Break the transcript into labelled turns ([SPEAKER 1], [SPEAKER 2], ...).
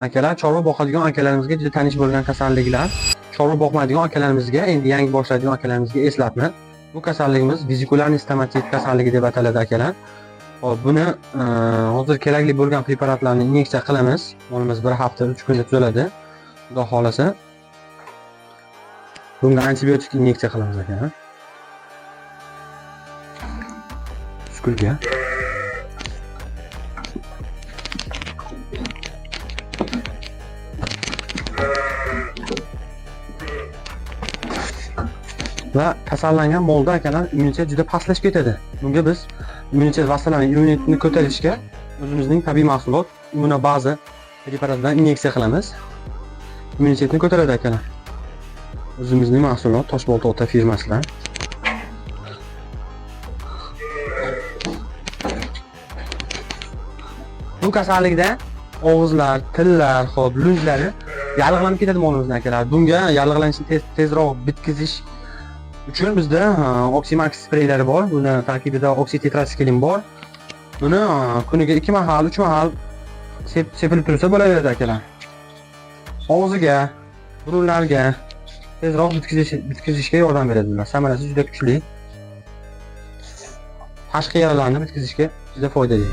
[SPEAKER 1] Akalar, chorva boqadigan akalarimizga juda tanish bo'lgan kasalliklar, chorva boqmaydigan akalarimizga, endi yangi boshlaydigan akalarimizga eslatma. Bu kasalligimiz vizikularniy stomatit kasalligi deb ataladi akalar. Hop, buni hozir kerakli bo'lgan preparatlarni inyeksiya qilamiz. Molimiz bir hafta 3 kunda tuzaladi. Xudo xolasa. Bunga antibiotik inyeksiya qilamiz akalar. Shukurga. Va kasallangan molda akalar immunitet juda pastlashib ketadi. Bunga biz immunitet vositalarini, immunitetni ko'tarishga o'zimizning tabiiy mahsulot immunobaza preparatidan inyeksiya qilamiz. Immunitetni ko'taradi akalar. O'zimizning mahsulot Toshbolta ota firmasidan. Bu kasallikda og'izlar, tillar, xo'p, lunjlari yallig'lanib ketadi molimizning akalar. Bunga yallig'lanishni tezroq bitkizish uchun bizda Oxymax spreylari bor. Buni tarkibida oksitetratsiklin bor. Buni kuniga 2 mahal, 3 mahal sepilib tursa bo'laveradi akalar. Og'ziga, burunlarga tezroq bitkizishga yordam beradi bular. Samarasi juda kuchli. Tashqi yaralarni bitkizishga juda foydali.